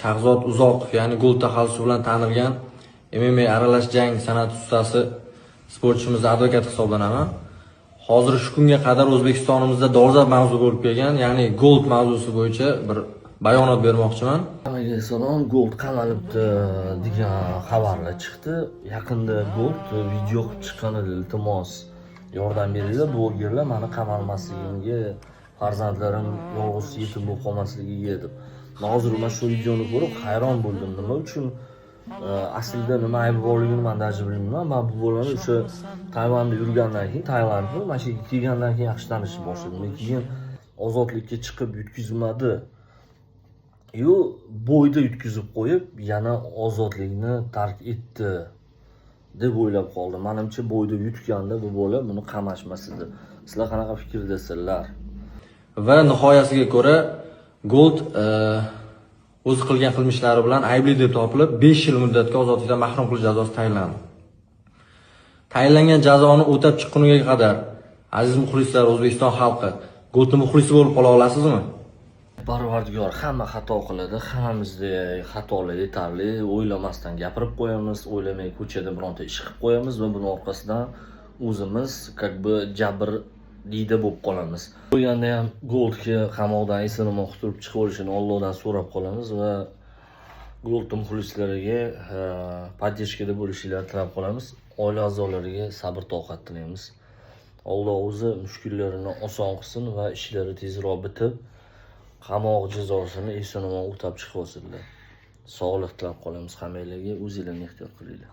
Shahzod Uzoqov, ya'ni Gold taxallusi bilan tanilgan MMA aralash jang san'ati ustasi sportchimiz advokat hisoblanaman. Hozir shu kunga qadar O'zbekistonimizda dolzarb mavzu bo'lib kelgan, ya'ni Gold mavzusi bo'yicha bir bayonot bermoqchiman. Hammaga salom. Gold qamalibdi degan xabarlar chiqdi. Yaqinda Gold video qilib chiqqan edi. Iltimos, yordam beringlar, blogerlar, mani qamalmasligimga, farzandlarim yolg'iz yetim bo'lib qolmasligiga deb. Man hozir mana shu videoni ko'rib hayron bo'ldim. Nima uchun, aslida nima aybi borligini man даже bilmayman. Man bu bolani o'sha Tayvanda yurgandan keyin, Tailandni mana shu yerga kelgandan keyin yaxshi tanishib boshladim. Keyin ozodlikka chiqib yutqizmadi. Yu бой da yutqizib qo'yib, yana ozodlikni tark etdi deb o'ylab qoldim. Manimcha, бой da yutganda bu bola buni qamashmas edi. Sizlar qanaqa fikrdasizlar? Va nihoyasiga ko'ra Gold o'zi qilgan qilmishlari bilan aybli deb topilib, 5 yil muddatga ozodlikdan mahrum qilish jazosi tayinlandi. Tayinlangan jazoni o'tab chiqquniga qadar, aziz muxlislar, O'zbekiston xalqi, Goldni muxlisi bo'lib qola olasizmi? Parvardigor, hamma xato qiladi, hammamizda xatolar yetarli, o'ylamasdan gapirib qo'yamiz, o'ylamay ko'chada bironta ish qilib qo'yamiz va buni orqasidan o'zimiz как бы jabr diyda bo'lib qolamiz. Qo'yganda ham Goldga qamoqdan eson omon qutulib chiqib olishini Allohdan so'rab qolamiz va Gold muxlislariga поддержка da bo'lishinglarni tilab qolamiz. Oila a'zolariga sabr toqat tilaymiz. Alloh o'zi mushkullarini oson qilsin va ishlari tezroq bitib, qamoq jazosini eson omon o'tab chiqib olsinlar. Sog'lik tilab qolamiz hammanglarga, o'zinglarni ehtiyot qilinglar.